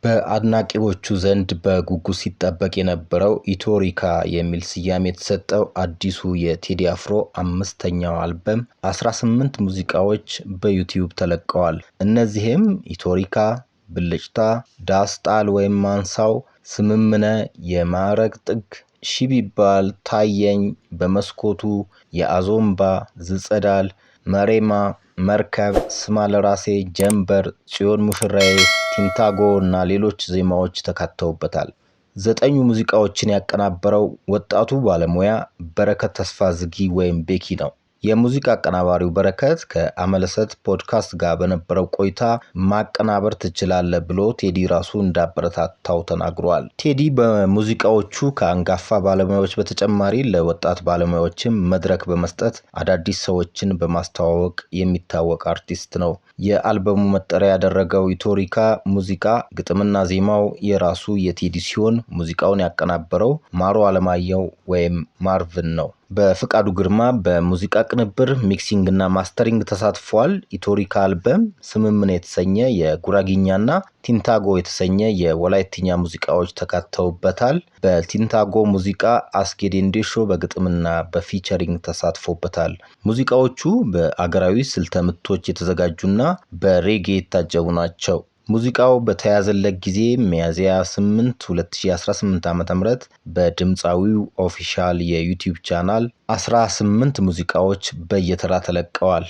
በአድናቂዎቹ ዘንድ በጉጉት ሲጠበቅ የነበረው ኢትዮሪካ የሚል ስያሜ የተሰጠው አዲሱ የቴዲ አፍሮ አምስተኛው አልበም 18 ሙዚቃዎች በዩቲዩብ ተለቀዋል። እነዚህም ኢትዮሪካ፣ ብልጭታ፣ ዳስ ጣል ወይም ማንሳው፣ ስምምነ፣ የማዕረግ ጥግ፣ ሺ ቢባል፣ ታየኝ፣ በመስኮቱ፣ የአዞምባ፣ ዝጸዳል፣ መሬማ፣ መርከብ፣ ስማ ለራሴ፣ ጀንበር፣ ጽዮን ሙሽራዬ፣ ቲንታጎ እና ሌሎች ዜማዎች ተካተውበታል። ዘጠኙ ሙዚቃዎችን ያቀናበረው ወጣቱ ባለሙያ በረከት ተስፋዝጊ ወይም ቤኪ ነው። የሙዚቃ አቀናባሪው በረከት ከአምለሰት ፖድካስት ጋር በነበረው ቆይታ ማቀናበር ትችላለህ ብሎ ቴዲ ራሱ እንዳበረታታው ተናግሯል። ቴዲ በሙዚቃዎቹ ከአንጋፋ ባለሙያዎች በተጨማሪ ለወጣት ባለሙያዎችም መድረክ በመስጠት አዳዲስ ሰዎችን በማስተዋወቅ የሚታወቅ አርቲስት ነው። የአልበሙ መጠሪያ ያደረገው ኢትዮሪካ ሙዚቃ ግጥምና ዜማው የራሱ የቴዲ ሲሆን ሙዚቃውን ያቀናበረው ማሮ አለማየሁ ወይም ማርቭን ነው። በፍቃዱ ግርማ በሙዚቃ ቅንብር፣ mixing እና mastering ተሳትፏል። ኢትዮሪካ አልበም ስምምነ የተሰኘ የጉራጊኛና ቲንታጎ የተሰኘ የወላይትኛ ሙዚቃዎች ተካተውበታል። በቲንታጎ ሙዚቃ አስጌ ዴንዴሾ በግጥምና በ featuring ተሳትፎበታል። ሙዚቃዎቹ በአገራዊ ስልተ ምቶች የተዘጋጁና በሬጌ የታጀቡ ናቸው። ሙዚቃው በተያዘለት ጊዜ ሚያዝያ 8 2018 ዓ.ም በድምፃዊው official የዩቲዩብ ቻናል 18 ሙዚቃዎች በየተራ ተለቀዋል።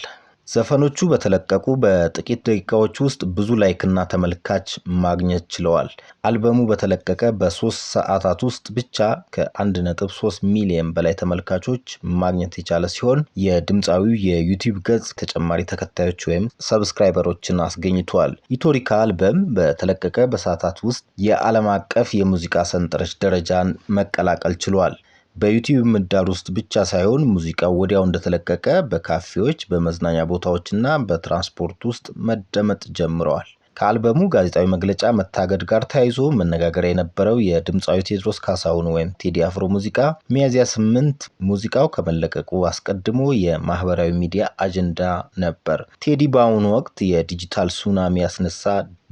ዘፈኖቹ በተለቀቁ በጥቂት ደቂቃዎች ውስጥ ብዙ like ና ተመልካች ማግኘት ችለዋል። አልበሙ በተለቀቀ በ3 ሰዓታት ውስጥ ብቻ ከ1.3 ሚሊዮን በላይ ተመልካቾች ማግኘት የቻለ ሲሆን የድምፃዊው የዩቲዩብ ገጽ ተጨማሪ ተከታዮች ወይም subscriber ኦችን አስገኝቷል። ኢትዮሪካ አልበም በተለቀቀ በሰዓታት ውስጥ የዓለም አቀፍ የሙዚቃ ሰንጠረዥ ደረጃን መቀላቀል ችሏል። በዩቲዩብ ምህዳር ውስጥ ብቻ ሳይሆን ሙዚቃው ወዲያው እንደተለቀቀ በካፌዎች፣ በመዝናኛ ቦታዎችና በትራንስፖርት ውስጥ መደመጥ ጀምረዋል። ከአልበሙ ጋዜጣዊ መግለጫ መታገድ ጋር ተያይዞ መነጋገሪያ የነበረው የድምፃዊ ቴዎድሮስ ካሳሁን ወይም ቴዲ አፍሮ ሙዚቃ ሚያዝያ 8 ሙዚቃው ከመለቀቁ አስቀድሞ የማህበራዊ ሚዲያ አጀንዳ ነበር። ቴዲ በአሁኑ ወቅት የዲጂታል ሱናሚ ያስነሳ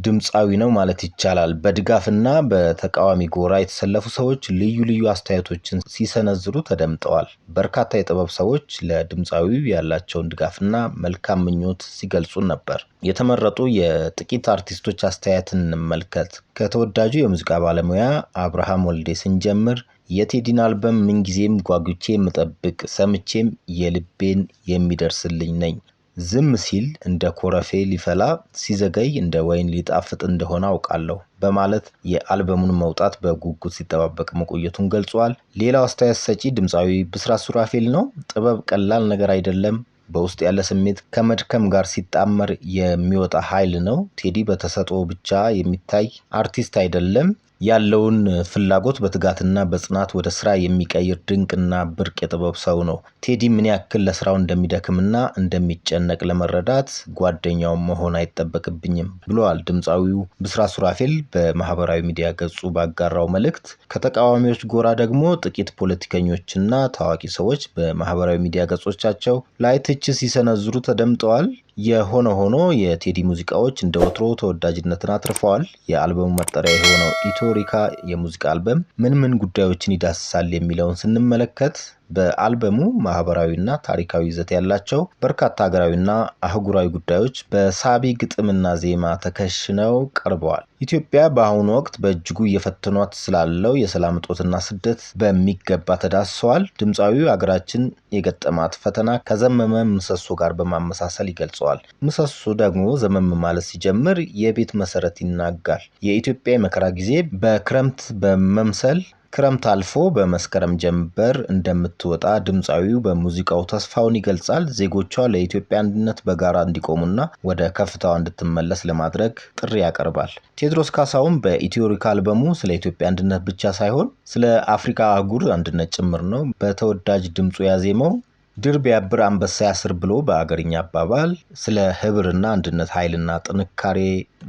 ድምፃዊ ነው ማለት ይቻላል። በድጋፍና በተቃዋሚ ጎራ የተሰለፉ ሰዎች ልዩ ልዩ አስተያየቶችን ሲሰነዝሩ ተደምጠዋል። በርካታ የጥበብ ሰዎች ለድምፃዊው ያላቸውን ድጋፍና መልካም ምኞት ሲገልጹ ነበር። የተመረጡ የጥቂት አርቲስቶች አስተያየት እንመልከት። ከተወዳጁ የሙዚቃ ባለሙያ አብርሃም ወልዴ ስንጀምር የቴዲን አልበም ምንጊዜም ጓጉቼ የምጠብቅ ሰምቼም የልቤን የሚደርስልኝ ነኝ። ዝም ሲል እንደ ኮረፌ ሊፈላ ሲዘገይ እንደ ወይን ሊጣፍጥ እንደሆነ አውቃለሁ በማለት የአልበሙን መውጣት በጉጉት ሲጠባበቅ መቆየቱን ገልጿል። ሌላው አስተያየት ሰጪ ድምፃዊ ብስራት ሱራፌል ነው። ጥበብ ቀላል ነገር አይደለም። በውስጥ ያለ ስሜት ከመድከም ጋር ሲጣመር የሚወጣ ኃይል ነው። ቴዲ በተሰጥኦ ብቻ የሚታይ አርቲስት አይደለም። ያለውን ፍላጎት በትጋትና በጽናት ወደ ስራ የሚቀይር ድንቅና ብርቅ የጥበብ ሰው ነው። ቴዲ ምን ያክል ለስራው እንደሚደክምና እንደሚጨነቅ ለመረዳት ጓደኛው መሆን አይጠበቅብኝም ብለዋል ድምፃዊው ብስራት ሱራፌል በማህበራዊ ሚዲያ ገጹ ባጋራው መልእክት። ከተቃዋሚዎች ጎራ ደግሞ ጥቂት ፖለቲከኞችና ታዋቂ ሰዎች በማህበራዊ ሚዲያ ገጾቻቸው ላይ ትችት ሲሰነዝሩ ተደምጠዋል። የሆነ ሆኖ የቴዲ ሙዚቃዎች እንደ ወትሮ ተወዳጅነትን አትርፈዋል። የአልበሙ መጠሪያ የሆነው ኢትዮሪካ የሙዚቃ አልበም ምን ምን ጉዳዮችን ይዳስሳል የሚለውን ስንመለከት በአልበሙ ማህበራዊና ታሪካዊ ይዘት ያላቸው በርካታ ሀገራዊና አህጉራዊ ጉዳዮች በሳቢ ግጥምና ዜማ ተከሽነው ቀርበዋል። ኢትዮጵያ በአሁኑ ወቅት በእጅጉ እየፈተኗት ስላለው የሰላም እጦትና ስደት በሚገባ ተዳስሰዋል። ድምፃዊው ሀገራችን የገጠማት ፈተና ከዘመመ ምሰሶ ጋር በማመሳሰል ይገልጸዋል። ምሰሶ ደግሞ ዘመም ማለት ሲጀምር የቤት መሰረት ይናጋል። የኢትዮጵያ የመከራ ጊዜ በክረምት በመምሰል ክረምት አልፎ በመስከረም ጀንበር እንደምትወጣ ድምፃዊው በሙዚቃው ተስፋውን ይገልጻል። ዜጎቿ ለኢትዮጵያ አንድነት በጋራ እንዲቆሙና ወደ ከፍታዋ እንድትመለስ ለማድረግ ጥሪ ያቀርባል። ቴዎድሮስ ካሳሁን በኢትዮሪካ አልበሙ ስለ ኢትዮጵያ አንድነት ብቻ ሳይሆን ስለ አፍሪካ አህጉር አንድነት ጭምር ነው በተወዳጅ ድምፁ ያዜመው። ድር ቢያብር አንበሳ ያስር ብሎ በአገርኛ አባባል ስለ ህብርና አንድነት ኃይልና ጥንካሬ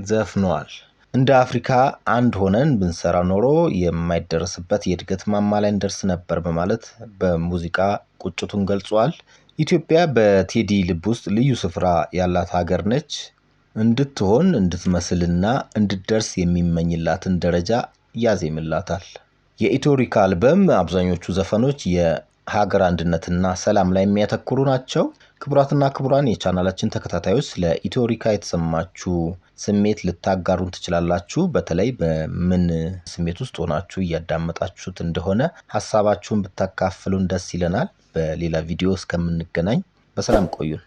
ዘፍኗል። እንደ አፍሪካ አንድ ሆነን ብንሰራ ኖሮ የማይደረስበት የእድገት ማማ ላይ እንደርስ ነበር በማለት በሙዚቃ ቁጭቱን ገልጿል። ኢትዮጵያ በቴዲ ልብ ውስጥ ልዩ ስፍራ ያላት ሀገር ነች። እንድትሆን፣ እንድትመስልና እንድትደርስ የሚመኝላትን ደረጃ ያዜምላታል። የኢትዮሪካ አልበም አብዛኞቹ ዘፈኖች የሀገር አንድነትና ሰላም ላይ የሚያተኩሩ ናቸው። ክቡራትና ክቡራን የቻናላችን ተከታታዮች፣ ስለ ኢትዮሪካ የተሰማችሁ ስሜት ልታጋሩን ትችላላችሁ። በተለይ በምን ስሜት ውስጥ ሆናችሁ እያዳመጣችሁት እንደሆነ ሀሳባችሁን ብታካፍሉን ደስ ይለናል። በሌላ ቪዲዮ እስከምንገናኝ በሰላም ቆዩን።